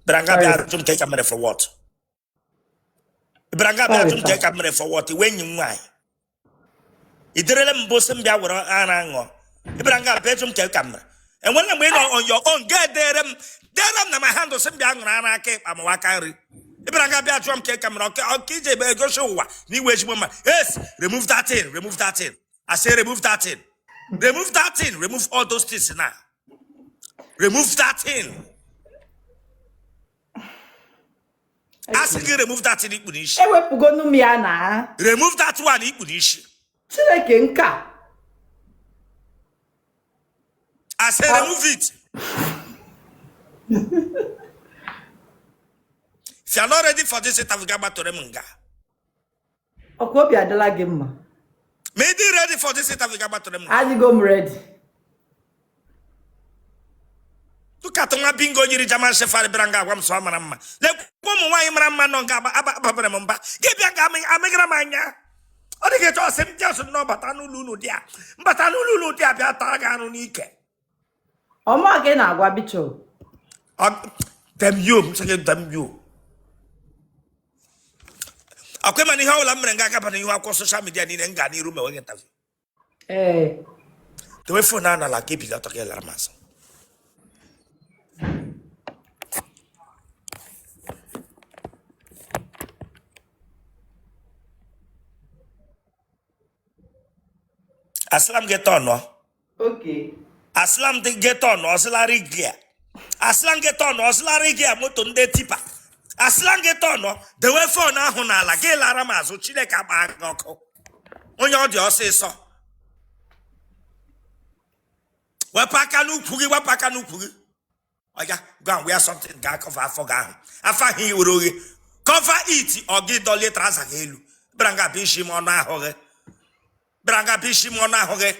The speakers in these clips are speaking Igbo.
Bịara nga bịa Sorry, ajụ m ka ị ka mere for what? Bịara nga bịa sorry, ajụ m ka ị sir. ka mere for what? Iwe enyi m nwaanyị. I derele m mbụ sị m bịa were ara ṅụọ. Ị bịara nga bịa ajụ m ka ị ka mere. Enwere mgbe ị nọ on your own ga dere m na my handle sị m bịa ṅụrụ ara aka ịkpa ma aka nri. Ị bịara nga bịa jụọ m ka ị ka mere ọka iji ebe egosi ụwa na iwe ezigbo mma. Yes, remove that thing, remove that thing. I say remove that thing. Remove that thing, remove all those things now. Remove that thing. Asị gị remove that thing ikpu n'isi. Ewepụgonu m ya na. Remove that one ikpu n'isi. Chineke nke a. I say remove it. If you are not ready for this interview, gaba tore m nga. Ọkwa obi adịla gị mma. Ma ị dị ready for this interview, gaba tore m nga. Adịgo m ready. Look at nwa bingo yiri German Shepherd bịara nga agwa m sọ mara mma. Lekwa ụmụ nwaanyị mara mma nọ nga ababara m mba. Gị bịa nga amịgara m anya. Ọ dị ka ịchọ ọsị m just nọ bata n'ụlọ unu dị a. Mbata n'ụlọ unu dị a bịa taa gị anụ n'ike. Ọma ka ị na-agwa bicho. Damn you, m sị gị damn you. Akwa ịma na ihe ọbụla m mere nga agaba n'ihu akwụkwọ social media niile m gaa n'iru ma enweghị interview. Ee. Dewe phone ahụ n'ala ka ebili ọtọ gị lara m azụ. Asịla m gị tọnụọ. Okay. Asịla m gị tọnụọ auxiliary gear. Asịla m gị tọnụọ auxiliary gear moto ndị tipper. Asịla m gị tọnụọ dewe phone ahụ n'ala gị lara m azụ Chineke agba gị ọkụ. Onye ọ dị ọsịsọ. Wepụ aka n'ukwu gị, wepụ aka n'ukwu gị. Oya, go and wear something ga cover afọ gị ahụ. Afọ ahụ i were oghe. Cover it ọ gị dọlie trouser gị elu. Bịara nga bịa isi m ọnụ ahụ gị. Bịara nga bịa isi m ọnụ ahụ gị.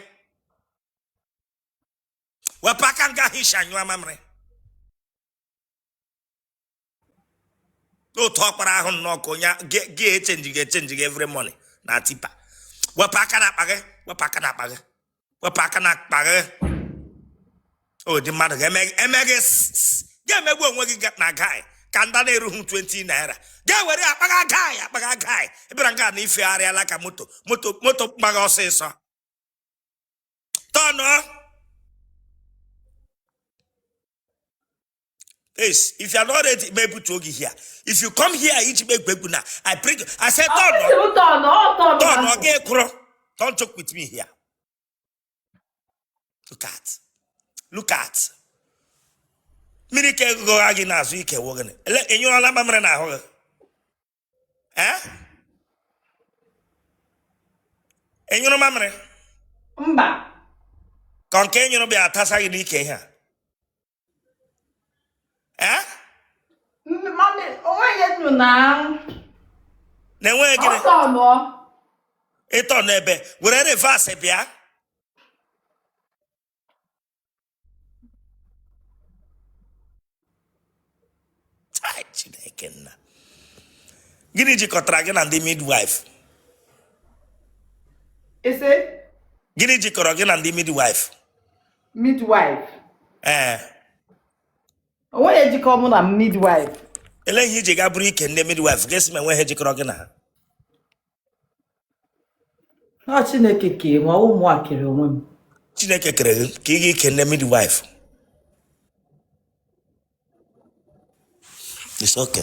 Wepụ aka nga ahụ isi anyụ amamịrị. N'otu ọkpara ahụ nnọọ ka onye gị echange gị echange gị every morning na tipper. Wepụ aka n'akpa gị, wepụ aka n'akpa gị. Wepụ aka n'akpa gị. Ụdị mmadụ ga-eme gị ga-emegbu onwe gị na guy ka nda na-erughị 20 naira ga-ewere akpaga guy akpaga guy. Ị bịara nga na ifegharịala ka moto moto moto gbaga ọsịsọ. Tọnụọ. Yes, if you are not ready, maybe to here. If you come here, each make na. I bring. I said, turn on, Turn on, turn turn on. Okay, kro. Don't joke with me here. Look at, look at. Mmiri ka ego gị n'azụ ike wụ gịnị? Ele enyụọla mamịrị n'ahụ gị? Eh? Enyụrụ mamịrị? Mba. Ka nke enyụrụ bịa atasa gị n'ike ihe a? Eh? Na-enweghị gịnị? Ịtọ n'ebe were reverse bịa. Chai, Chineke nna. Gịnị jikọtara gị na ndị midwife? Ese? Gịnị jikọrọ gị na ndị midwife? Midwife. Ee. O nweghị ejikọ mụ na midwife. Ele ihe iji gaa buru ike ndị midwife ga-esi ma enweghị jikọrọ gị na ha? Ọ Chineke kee m, ọ ụmụ a kere onwe m. Chineke kere gị ka ị ga ike ndị midwife. It's okay.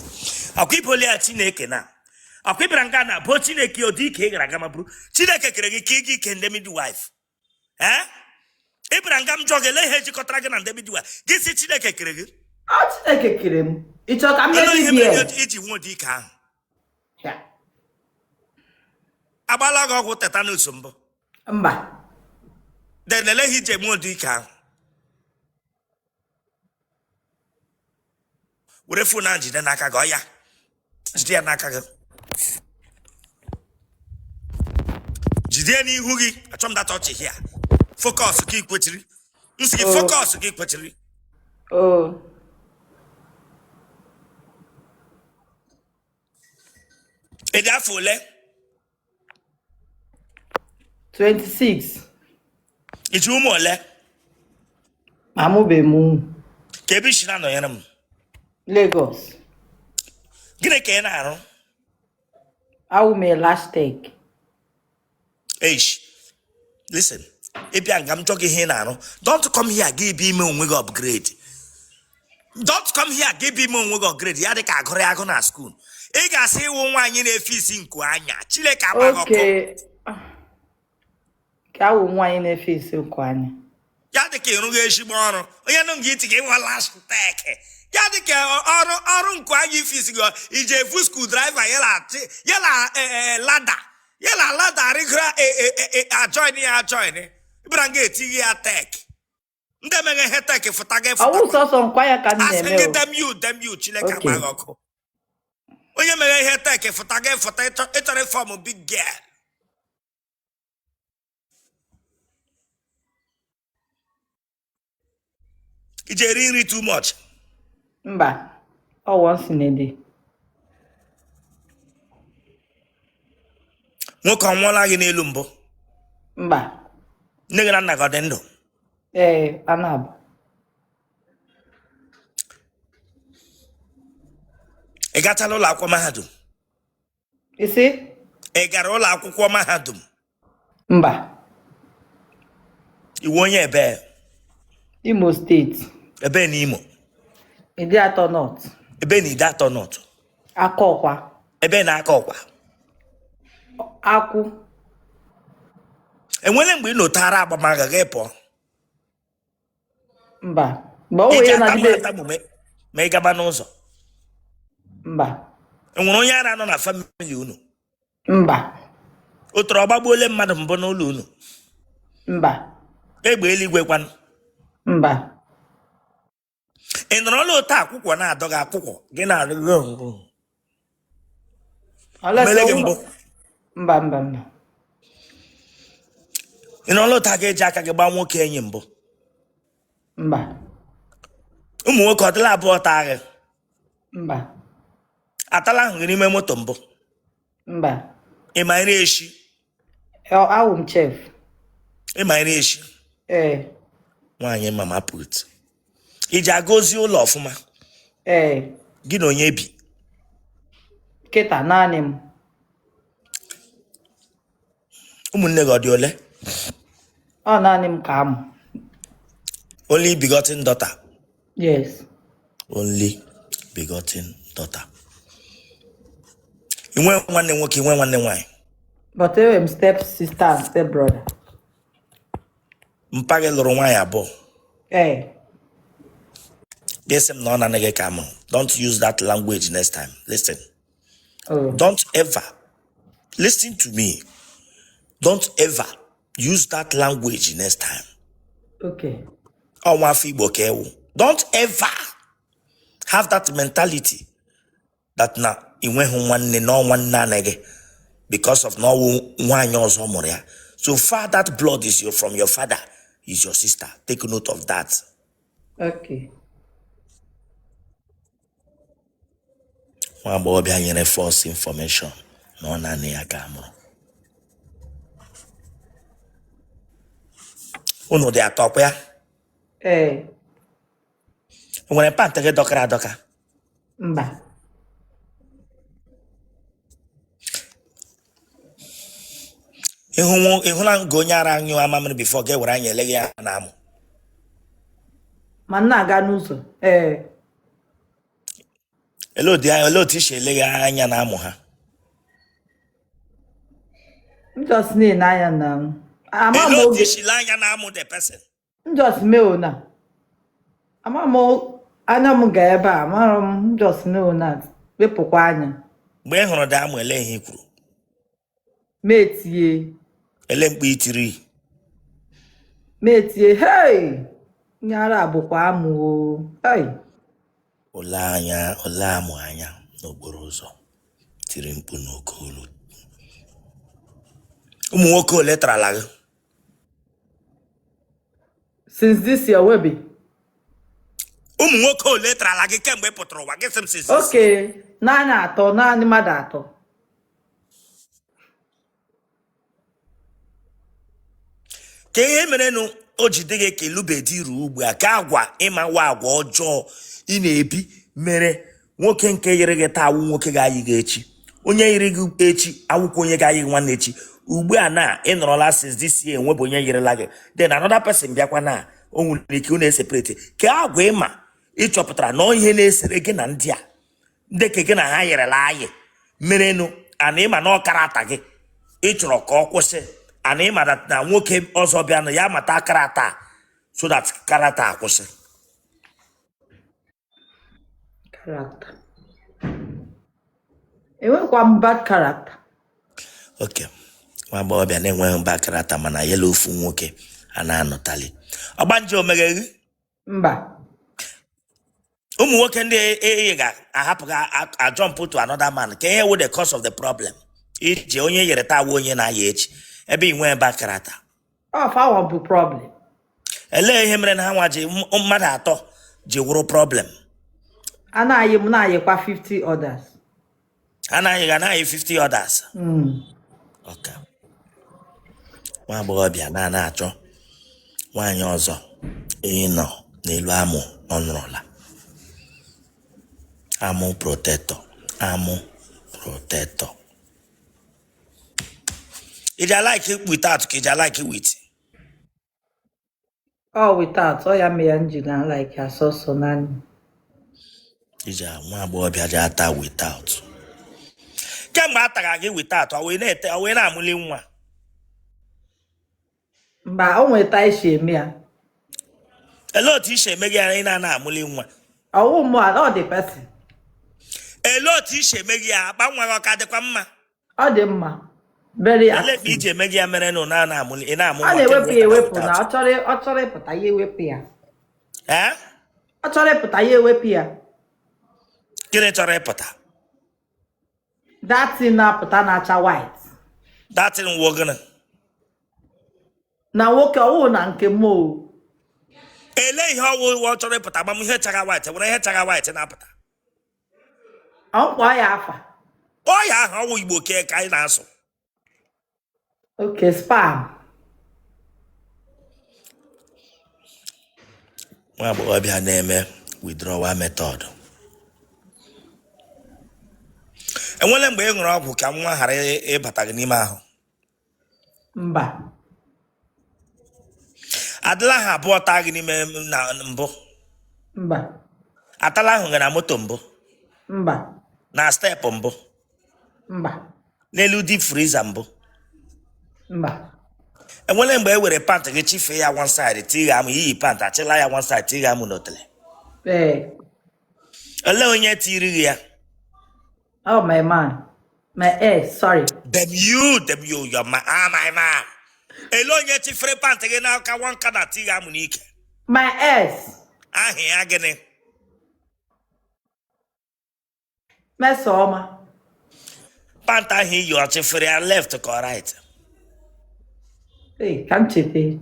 Akwa iboli ya Chineke na akwa ịbịara nga na bụ Chineke ụdị ike ị gara aga ma bụrụ Chineke kere gị ka ị ga ike ndị midwife. Ee? Ị bịara nga m jụọ gị ele ihe jikọtara gị na ndị midwife gị sị Chineke kere gị. Ọ Chineke kere m. Ị chọrọ ka m mee Ele ihe DBL? mere iji nwee ụdị ike ahụ? Ya. Agbala gị ọgwụ tetanus mbụ? Mba. Then ele ihe iji enwe ụdị ike ahụ? Were phone ahụ jide n'aka gị, ọ ya jide ya n'aka gị, jide ya n'ihu gị. Achọ m data ọchị here. Focus ka ị kwechiri. M sị gị Oh. focus ka ị kwechiri. Oh. Ị dị afọ ole? 26. Ị ji ụmụ ole? Amụbeghị m ụmụ. Ka ebe isi na-anọnyere m? Lagos. Gịnị ka ị na-arụ? Awụ m a lash tech. Eish, listen, ị bịa nga m jụọ gị ihe ị na-arụ, don't come here gị bịa ime onwe gị upgrade. Don't come here gị bịa ime onwe gị upgrade, ya dị ka agụrụ agụ na school. Ị ga-asị ị wụ nwaanyị na-efe isi nku anya. Chineke agba gị ọkụ. Okay. Ka awụ nwaanyị na-efe isi nku anya. Ya dị ka ị rụghị ezigbo ọrụ. Onye nụ gị iti gị nwa lash tech. Ya dị ka ọrụ ọrụ nku anya ifisi gị iji efu screwdriver yala ladder yala ladder arịgoro ajoin ya ajoin. Ịbara nga etighi ya tech. Ndị emeghe ihe tech fụta gị Ọwụ fụtakwa. sọsọ nku anya ka m Asị na-eme gị o. damn you, damn you, Chineke Okay. agba gị ọkụ. Onye mere ihe tech fụta gị fụta ịchọrọ ịform big girl. Iji eri nri too much. Mba. Ọ once in a day. Nwoke ọ nwụọla gị n'elu mbụ? Mba. Nne gị na nna gị ọ dị ndụ? Ee, a na-abụ. Ị gachala ụlọ akwụkwọ mahadum? Isi? Ị gara ụlọ akwụkwọ mahadum? Mba. Ị wụ onye ebe? Imo State. Ebe na Imo? Ideato North. Ebe na Ideato North? Akọkwa. Ebe na Akọkwa? Akwụ. Enwere mgbe ị nọtara agbamaga gị pụọ? Mba. Mgbe o Iji wee atamu nagide. atamu ma ị gaba n'ụzọ? Mba. Enwere onye ara nọ na family unu? Mba. Ụtọrọ ọgbagbuole mmadụ mbụ n'ụlọ unu? Mba. Egbe eluigwe kwanụ? Mba. Ị nọrọla otu akwụkwọ na-adọ gị akwụkwọ gị na-arị mele gị mbụ? Mba, mba, mba. Ị nọrọla otu a ga-eji aka gị gbaa nwoke enyi mbụ? Mba. Ụmụ nwoke ọ dịla abụọ taa gị? Mba. Atala ahụ gị n'ime moto mbụ? Mba. Ị ma nri eshi? Awụ m chef. Ị ma nri eshi? Ee. Nwaanyị mama put. Ị ji aga ozi ụlọ ọfụma? Ee. Gị na onye bi? Kịta naanị m. Ụmụnne gị ọ dị ole? Ọ naanị m ka amụ. Only begotten daughter. Yes. Only begotten daughter. I nwe nwanne nwoke, i nwe nwanne nwaanyị? But enwere m step sister and step brother. Mpa gị lụrụ nwaanyị abụọ? Ee. Gị sị m na ọ naanị gị ka amụrụ. Don't use that language next time. Listen. Oh. Don't ever listen to me. Don't ever use that language next time. Okay. Ọ nwa afọ Igbo ka ị wụ. Don't ever have that mentality that na ị nweghị nwanne na ọ nwanne naanị gị because of na ọ wụ nwaanyị ọzọ mụrụ ya. So far that blood is your, from your father is your sister. Take note of that. Okay. Nwa agbọghọbịa nyere false information na ọ naanị ya ka a mụrụ. Unu dị atọ kwa ya? Ee. Enwere pant gị dọkara adọka? Mba. Ị hụla nga onye ara anyụ amamịrị before ga ewere anya eleghị ya na amụ? Ma m na-aga n'ụzọ. Ee. Olee otu i si elegha anya na amụ ha? M just na-ene anya na m. Ama m Olee otu oge i si lee anya na amụ the person? M just mee ona. Ama m anya m ga ebe a, amara m just mee ona wepụkwa anya. Mgbe ị hụrụ the amụ, ele ihe i kwuru? M etie. Ele mkpu i tiri? M etie, hey! Nye ara bụkwa amụ o. Hey! Ole anya, ole amụ anya n'okporo ụzọ tiri mkpu n'oke olu. Ụmụ nwoke ole tarala gị? Since this year, webi. Ụmụ nwoke ole tarala gị kemgbe ị pụtara ụwa gị sị m since this year? Okay, naanị atọ, naanị mmadụ atọ. Ka ihe merenụ o ji dị gị ka ị lụbe di ruo ugbu a, ka agwa ịmawa agwa ọjọọ ị na-ebi Mere nwoke nke yiri gị taa awụ nwoke ga-ayị gị echi, onye yiri gị echi awụkwa onye ga-ayị gị nwanne echi. Ugbu a na ị nọrọla since this year, enwebụ onye yirila gị, then another person bịakwa na o nwere ike unu eseparate. Ka agwa ịma ị chọpụtara na ọ ihe na-esere gị na ndị a, ndị ke gị na ha yirila ayị merenụ, ana ịma na ọ character gị ị chọrọ ka ọ kwụsị, ana ịma na nwoke ọzọ bịanụ ya mata character, so that character akwụsị. Character, enwekwa m bad character. Ok, nwa agbọghọbịa na-enweghị bad character, mana yela ofu nwoke a na-anụtali ọgbanje omeghe gị? Mba. Ụmụ nwoke ndị eyi ga-ahapụ gị ajump to another man, ka ihe wụ the cause of the problem iji onye yere taa wụ onye na-aya echi, ebe ị nwee bad character? Ọ fawa bụ problem. Elee ihe mere na ha nwa ji mmadụ atọ ji wụrụ problem? A na-ayị m, na-ayịkwa 50 others. Anaghị anaghị 50 others? Mm. Ok, nwa agbọghọbịa na-ana achọ nwaanyị ọzọ, ịnọ n'elu amụ ọ nụrụla amụ protector, amụ protector. Iji alike without ka iji alike with? Ọ without, ọ ya mere m ji na like asọsọ naanị. Iji nwa agbọghọbịa ji ata without. Kemgbe a tara gị without, ọ wee na-ete, ọ wee na-amụli nwa? Mba, o nweta isi eme ya. Elee otu isi eme gị ya ị na-ana amụli nwa? Ọwụ mụ a, ọ dị person. Elee otu isi eme gị ya? Akpa nwa gị ọ ka dịkwa mma? Ọ dị mma, very Elee mgbe active. iji eme gị ya mere na na amụli ị na-amụ Ọ nwa na-ewepụ kemgbe ya ị tara ewepụ na without? ọ chọrọ ịpụta ya, ewepụ ya. Ee? Ọ chọrọ ịpụta ya, ewepụ ya. Gịnị chọrọ ịpụta? That thing na-apụta na-acha white. That thing wụ gịnị? Na nwoke, ọwụ na nke m o. Elee ihe ọwụ ọ chọrọ ịpụta? Gbam ihe chara white, nwere ihe chara white na-apụta? Ọ mkpọ ya afa. Kpọọ ya aha, ọwụ Igbo kee ka anyị na-asụ. Okay, sperm. Nwa agbọghọbịa na-eme withdrawal method, enwele mgbe ị ṅụrụ ọgwụ ka nwa ghara ịbata gị n'ime ahụ? Mba. Adịla ha abụọ taa gị n'ime na mbụ? Mba. Atala ahụ gị na moto mbụ? Mba. Na step mbụ? Mba. N'elu deep freezer mbụ? Mba. Enwele mgbe e were pant gị chifee ya one side tigha amụ, iyi pant achịla ya one side tigha amụ n'otele? Ee. Olee onye tiri gị ya? Oh, my man, my ex, sorry. Dem you, dem you, your man, ah, my man. Ele onye chifere pant gị n'aka one kada tigha amụ n'ike? My ex. Aha ya gịnị? Mesoma. Pant ahụ iyi, ọ chifere ya left ka ọ right? Hey, ka m cheta.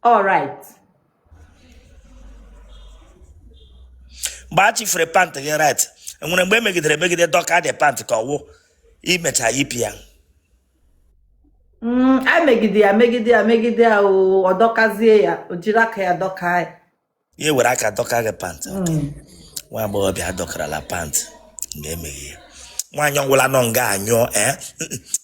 All right. Mgbe a chifere pant gị right, enwere mgbe emegidere emegide dọka dị pant ka ọwụ imecha yipụ ya? A megide ya, megide ya, megide ya, o ọ dọkazie ya, o jiri aka ya dọka ya. Ya ewere aka dọka gị pant? Nwa agbọghọbịa adọkarala pant ga-emeghe ya. Nwaanyị ọgwụla nọ nga anyụọ, ee,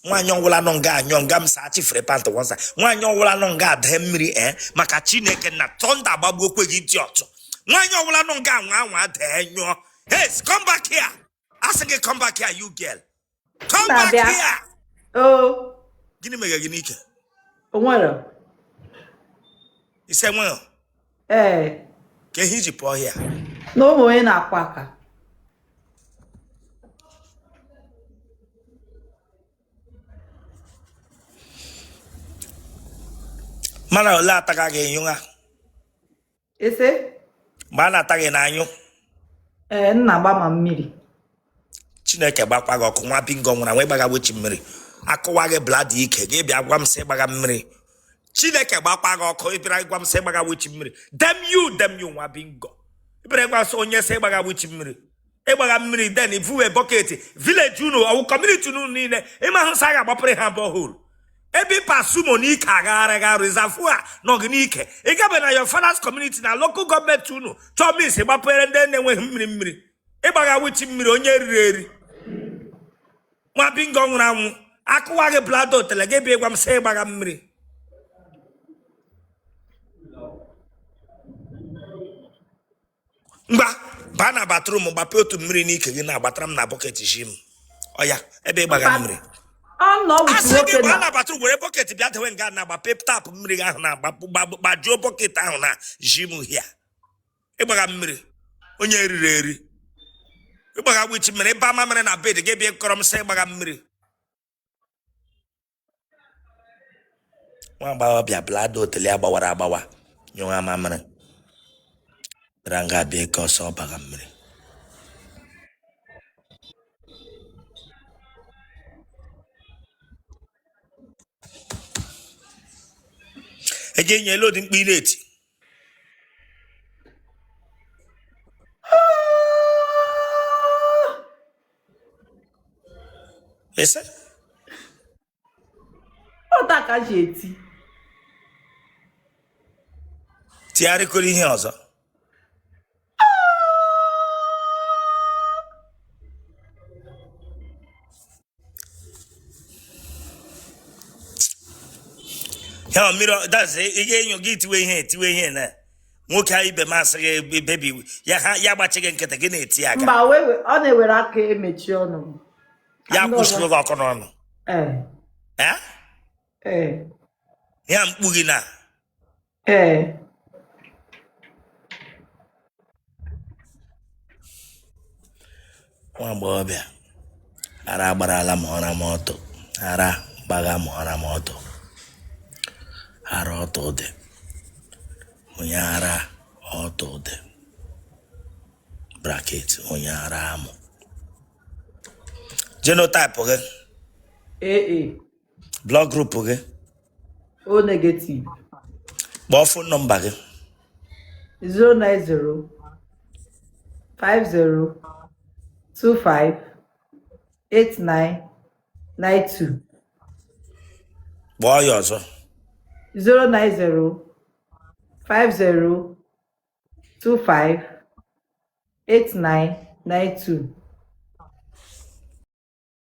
nwaanyị ọgwụla nọ nga anyụọ nga m saa chifere pant wọnsa. Nwaanyị ọgwụla nọ nga adee mmiri, ee, maka Chineke na thunder agbagbuokwe gị ntị ọtụ. Nwaanyị ọgwụla nọ nga anwa anwa dee nyụọ. Hey, come back here. Asị gị come back here, you girl, come back Na-abịa. here. O. Gịnị mere gị n'ike? O nwere. Ise nwere? Ee. Ka ihe iji pụọ here? Na ụmụ onye na-akwa aka. Mana ole ataga gị nyụa? Ese? Mgbe a na-ata gị n'anyụ? Ee, nna gba ma mmiri. Chineke gbakwa gị ọkụ. Nwa bingo nwụrụ anwụ, ịgbaga wechi mmiri akụwa gị blada ike gị bịa gwa m sị ịgbaga mmiri. Chineke gbakwa gị ọkụ, ịbịara gwa m sị ịgbaga wechi mmiri. Dem you, dem you, nwa bingo, ịbịara gwa sị onye sị ịgbaga wechi mmiri, ịgbaga mmiri, then ifuwe bucket. Village unu ọwụ community unu niile ịma hụ sị a ga-agbapụrụ ha borehole. Ebe ịpa sumo n'ike agagharị ga reservoir nọ gị n'ike. Ị gabe na your father's community na local government unu chọọ means gbapere ndị na-enweghị mmiri mmiri. Ịgbaga wichi mmiri onye riri eri. Nwa bingo nwụrụ anwụ akụwa gị bladder otele gị bịa ịgwa m sị ịgbaga mmiri. Ngwa baa na bathroom gbapee otu mmiri n'ike gị na-agbatara m na bucket ji m ọya ebe ịgbaga mmiri. Asị gị baa na bathroom were bucket bịa dewe nga na gbape tap mmiri ahụ na gbajuo bucket ahụ na ji m hia. Ịgbaga mmiri onye eriri eri ịgbaga wichi mmiri ịba mamịrị na bed gị bịa kọrọ m sị ịgbaga mmiri. Nwa agbọghọbịa bladder otele ya gbawara agbawa nyụwa mamịrị bịara nga bịa eke ọsọ ọbaga mmiri. Eji enye elu odi mkpu ị na-eti. Ese? Ọta ka ji eti. Tigharịkọrọ ihe ọzọ. Ya mmiri that's ị ga-enyo gị tiwe ihe tiwe ihe na nwoke ahụ ibe m asị gị baby ya ha ya gbachi gị nkịtị gị na-eti aka. Mba, ọ na-ewere aka emechi ọnụ m. Ya kwụsịrị gị ọkụ n'ọnụ. Ee. Ee? Ee. Ya mkpu gị na. Ee. Nwa agbọghọbịa ara agbarala m ọra m ọtụ ara gbagha m ọra m ọtụ ara ọtụ dị onye ara ọtụ dị bracket onye ara amụ genotype gị. AA. Blood group gị. O negative. Kpọọ phone number gị. 090 50 25 89 92. Kpọọ ya ọzọ. 090 50 25 89 92.